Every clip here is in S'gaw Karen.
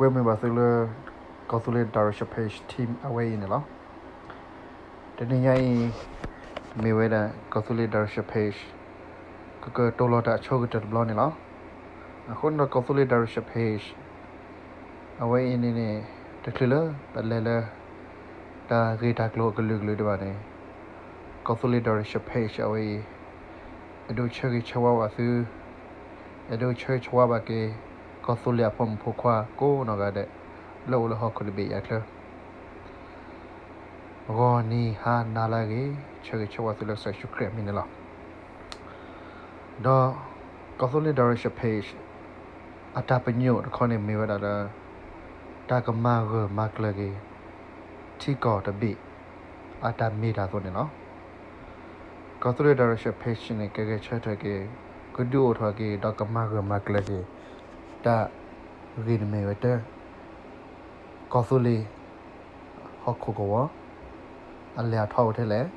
ကွဲမုာ်ဘၣ်သုလၢ ကီၢ်သူလ့ၤ Direction Page team အဝဲအံၤန့ၣ်လီၤ. တနံၤညါအံၤ မ့ၢ်ဝဲဒၣ် ကီၢ်သူလ့ၤ Direction Page ကကတိၤလီၤတၢ်အဆိကတၢၢ်တဘျီန့ၣ်လီၤ. အဃိန့ၣ်ဒီး ကီၢ်သူလ့ၤ Direction Page အဝဲအံၤန့ၣ်န့ၣ် တချုးလၢပလဲၤလၢ တၢ်ဂ့ၢ်တၢ်ကျိၤအကလုာ်ကလုာ်ဒံးဘၣ်န့ၣ် ကီၢ်သူလ့ၤ Direction Page အဝဲအံၤ အဲၣ်ဒိးဆၢဂ့ၤဆၢဝါဘၣ်သု, အဲၣ်ဒိးဆၢဂ့ၤဆၢဝါဘၣ်က့ၤ ကီၢ်သူလ့ၤအဖိမုၣ်ဖိခွါကိးနီၢ်ဂၤဒဲး လၢအိၣ်လၢဟီၣ်ခိၣ်တဘ့ၣ်အံၤအချၢ ဂီၤနံၤဟါနၤလၢအဂ့ၤ ဆၢဂ့ၤဆၢဝါသုလၢကစၢ်ယ့ၣ်ၡူးခရံာ်အမံၤန့ၣ်လီၤ. ဒီး ကီၢ်သူလ့ၤ Direction Page အတၢ်ပညိၣ်တခီန့ၣ်မ့ၢ်ဝဲဒၣ်လၢ တၢ်ကမၤဂၢၢ်မၤကျၢၤက့ၤ ထံကီၢ်တဘ့ၣ် အတၢ်မ့ၢ်တၢ်အသိးန့ၣ်လီၤ. ကီၢ်သူလ့ၤ Direction Page န့ၣ် ကဂဲၤဆၢထၢၣ်က့ၤ ကဒုးအိၣ်ထီၣ်က့ၤ ဒီးကမၤဂၢၢ်မၤကျၢၤက့ၤ တၢ်ဂ့ၢ်န့ၣ်မ့ၢ်ဝဲတၢ ကီၢ်သူလ့ၤ ဟီၣ်ခိၣ်ကဝီၤ အလဲၤအထီအိၣ်ထဲလဲၣ်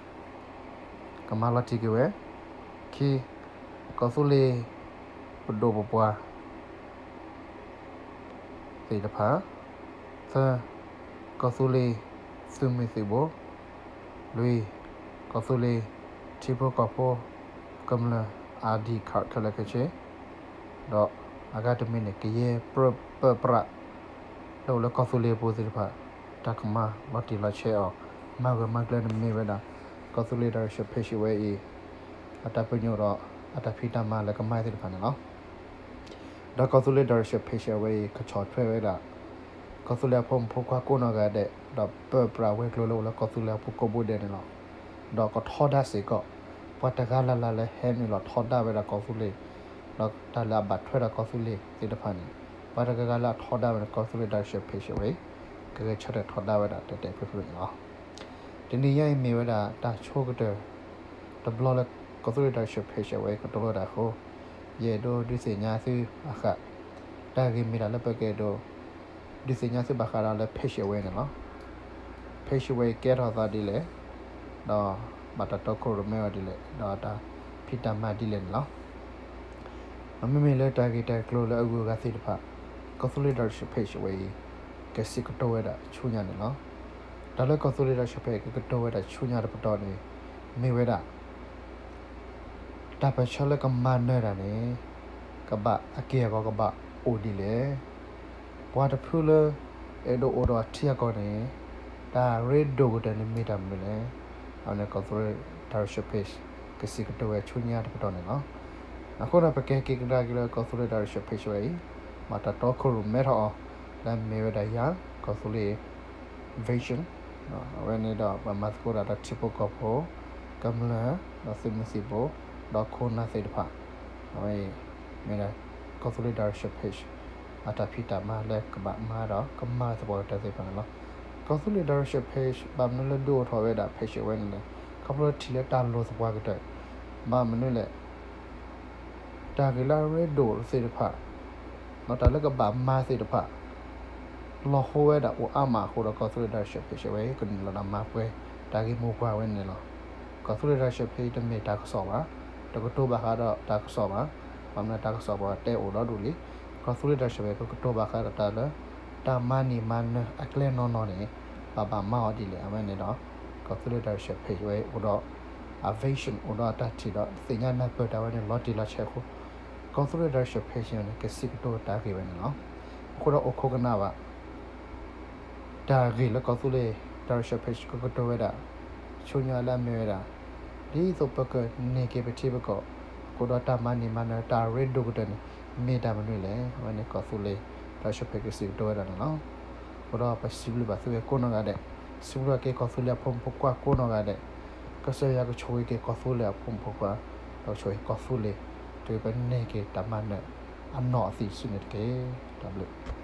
ကမၤလီၤတံၢ်က့ၤဝဲ, ခံ, ကီၢ်သူလ့ၤ ပဒိၣ်ပပှၢ် သ့ၣ်တဖၣ်, သၢ, ကီၢ်သူလ့ၤ သုးမုၢ်သံၣ်ဘိ, လွံၢ်, ကီၢ်သူလ့ၤ ထံဖိကီၢ်ဖိ ကမျၢၢ် ID card ခဲလၢာ်ခဲဆ့, ဒီးအဂၤတမံၤန့ၣ် ကယဲၢ်ပၢပြး လၢအိၣ်လၢကီၢ်သူလ့ၤအပူၤသ့ၣ်တဖၣ် တၢ်ကမၤလီၤတံၢ်လီၤဆဲးအီၤ မၤဂၢၢ်မၤကျၢၤန့ၣ်မ့ၢ်ဝဲဒၣ် ကီၢ်သူလ့ၤ Direction Page ဝဲအံၤ အတၢ်ပညိၣ်ဒီး အတၢ်ဖံးတၢ်မၤလၢကမၤသ့ၣ်တဖၣ်န့ၣ်လီၤ. ဒီးကီၢ်သူလ့ၤ Direction Page အဝဲအံၤ ကဆီၣ်ထွဲဝဲဒၣ် ကီၢ်သူလ့ၤအဖိမုၣ်ဖိခွါကိးနီၢ်ဂၤဒဲး ဒီးပၢပြးဝဲၤကျိၤလၢအိၣ်လၢကီၢ်သူလ့ၤအပူၤကိးဘိဒဲးန့ၣ်လီၤ. ဒီးကထီဒါစ့ၢ်ကီး ပှၤတဂၤလၢ်လၢ်လၢဟဲနုာ်လီၤထီဒါဝဲဒၣ်ကီၢ်သူလ့ၤ ဒီးတၢ်လၢအဘၣ်ထွဲဒီးကီၢ်သူလ့ၤသ့ၣ်တဖၣ်န့ၣ် ပှၤတဂၤဂၤလၢအထီဒါဝဲန့ၣ် ကီၢ်သူလ့ၤ Direction Page အဝဲအံၤ ကဂဲၤဆၢထၢၣ်ထီဒါဝဲဒၣ်တဲာ်တဲာ်ဖျုးဖျုးန့ၣ်လီၤ. တနံၤညါအံၤမ့ၢ်ဝဲဒၣ်တၢ်ဆိကတၢၢ် တဘျီလၢ ကီၢ်သူလ့ၤ Direction Page အဝဲအံၤကတိၤလီၤတၢ်အဃိ ယအဲၣ်ဒိးဒုးသ့ၣ်ညါသုဘၣ်ဃး တၢ်ဂ့ၢ်မ့ၢ်တၢ်လၢပကအဲၣ်ဒိး ဒုးသ့ၣ်ညါသုဘၣ်ဃးဒီးလၢ page အဝဲန့ၣ်လီၤ. page အဝဲအံၤကဲထီၣ်သးဒ်လဲၣ်, ဒီးဘၣ်တၢ်တီခိၣ်ရိၣ်မဲအီၤဒ်လဲၣ်, ဒီးတၢ်ဖံးတၢ်မၤဒ်လဲၣ်န့ၣ်လီၤ. မ့မ့ၢ်လၢတၢ်ဂ့ၢ်တၢ်ကျိၤလၢအဂုၤအဂၤသ့ၣ်တဖၣ် ကီၢ်သူလ့ၤ Direction Page အဝဲအံၤ ကစံးကတိၤဝဲဒၣ်ဆူညါန့ၣ်လီၤ. တၢ်လၢကီၢ်သူလ့ၤ Direction Page ကကတိၤဝဲဒၣ်ဆူညါတပတီၢ်န့ၣ် မ့ၢ်ဝဲဒၣ် တၢ်ပၢၢ်ဆၢလၢကမၤနၢၤတၢ်န့ၣ် ကဘၣ်အက့ၢ်အဂီၤကဘၣ်အိၣ်ဒ်လဲၣ်. ပှၤတဖုလၢ အဲၣ်ဒိးအိၣ်ဒီးအထံအကီၢ်န့ၣ် တၢ်ရ့ဒိၣ်ကတၢၢ်န့ၣ်မ့ၢ်တၢ်မနုၤလဲၣ်. အဝဲန့ၣ်ကီၢ်သူလ့ၤ Direction Page ကစံးကတိၤဝဲဆူညါတပတီၢ်န့ၣ်လီၤ. အဃိဒီးပကဟဲက့ၤကဒါက့ၤလၢကီၢ်သူလ့ၤ Direction Page ဝဲအံၤ ဘၣ်တၢ်တီခိၣ်ရိၣ်မဲထီၣ်အီၤ လၢမ့ၢ်ဝဲဒၣ်ယၤ ကီၢ်သူလ့ၤ vision အဝဲန့ၣ်ဒီးပမၤသကိးတၢ်ဒီးထံဖိကီၢ်ဖိ ကမျၢၢ် ဒီးသုးမုၢ်သံၣ်ဘိ ဒီးခိၣ်နၢ်သ့ၣ်တဖၣ် အဝဲအံၤ မ့ၢ်ဒၣ် ကီၢ်သူလ့ၤ Direction Page အတၢ်ဖံးတၢ်မၤလၢကဘၣ်မၤဒီးကမၤသပှၢ်ကတၢၢ်သ့ၣ်တဖၣ်န့ၣ်လီၤ. ကီၢ်သူလ့ၤ Direction Page ဘၣ်မနုၤလၢဒုးအိၣ်ထီၣ်ဝဲဒၣ် page ဝဲန့ၣ်လဲၣ်, ခီဖျိလၢထံၣ်လၢတၢ်လိၣ်သပှၢ်ကတၢၢ် ဘၣ်မနုၤလဲၣ် တၢ်ဂ့ၢ်လၢအရ့ဒိၣ်သ့ၣ်တဖၣ် ဒီးတၢ်လၢကဘၣ်မၤသ့ၣ်တဖၣ် လီၤဟိဝဲဒၣ်အိၣ်အါမးအဃိဒီး ကီၢ်သူလ့ၤ Direction Page ဝဲ ကနုာ်လီၤဒီးမၤပှဲၤတၢ်ဂ့ၢ်မိၢ်ပှၢ်ဝဲန့ၣ်လီၤ. ကီၢ်သူလ့ၤ Direction Page တမ့ၢ်တၢ်ကစီၣ်ဘၣ်, တကတိၤဘၣ်ဃးဒီးတၢ်ကစီၣ်ဘၣ်, ဘၣ်မနုၤတၢ်ကစီၣ်ပှၤတဲအိၣ်ဒီဒူၣ်လံ. ကီၢ်သူလ့ၤ Direction Page ကကတိၤဘၣ်ဃးဒီးတၢ်လၢ တၢ်မၤန့ၢ်မၤနၢၤအကျဲနီၢ်နီၢ်န့ၣ် ဘၣ်ဘၣ်မၤအီၤဒ်လဲၣ် အဝဲန့ၣ်ဒီး ကီၢ်သူလ့ၤ Direction Page ဝဲအိၣ်ဒီး အ vision အိၣ်ဒီးအတၢ်ထံၣ်ဒီး သ့ၣ်ညါနၢ်ပၢၢ်တၢ်ဝဲန့ၣ်လီၤတံၢ်လီၤဆဲးအဃိ ကီၢ်သူလ့ၤ Direction Page န့ၣ် ကစံးကတိၤတၢ်ဂ့ၢ်ဝဲန့ၣ်လီၤ. အဃိဒီးအိၣ်ခိးကနၣ်ဘၣ် တၢ်ဂ့ၢ်လၢကီၢ်သူလ့ၤ Direction Page ကကတိၤဝဲဒၣ် ဆူညါလၢအမ့ၢ်ဝဲဒၣ် ဒ်သိးပကန့ၢ်က့ၤပထံပကီၢ် အဃိဒီးတၢ်မၤန့ၢ်မၤနၢၤတၢ်ရ့ဒိၣ်ကတၢၢ်န့ၣ် မ့ၢ်တၢ်မနုၤလဲၣ် အဝဲန့ၣ်ကီၢ်သူလ့ၤ Direction Page ကစံးကတိၤဝဲဒၣ်န့ၣ်လီၤ. အဃိဒီးပစံးဘျုးဘၣ်သုဝဲကိးနီၢ်ဂၤဒဲး, စံးဘျုးဘၣ်က့ၤကီၢ်သူလ့ၤအဖိမုၣ်ဖိခွါကိးနီၢ်ဂၤဒဲး, ကစၢ်ယွၤကဆိၣ်ဂ့ၤက့ၤကီၢ်သူလ့ၤအဖိမုၣ်ဖိခွါ, ဒီးကဆိၣ်ဂ့ၤကီၢ်သူလ့ၤ တုၤပန့ၢ်က့ၤတၢ်မၤနၢၤအနီၢ်အသံးစုန့ၣ်တက့ၢ်. တၢ်ဘျုး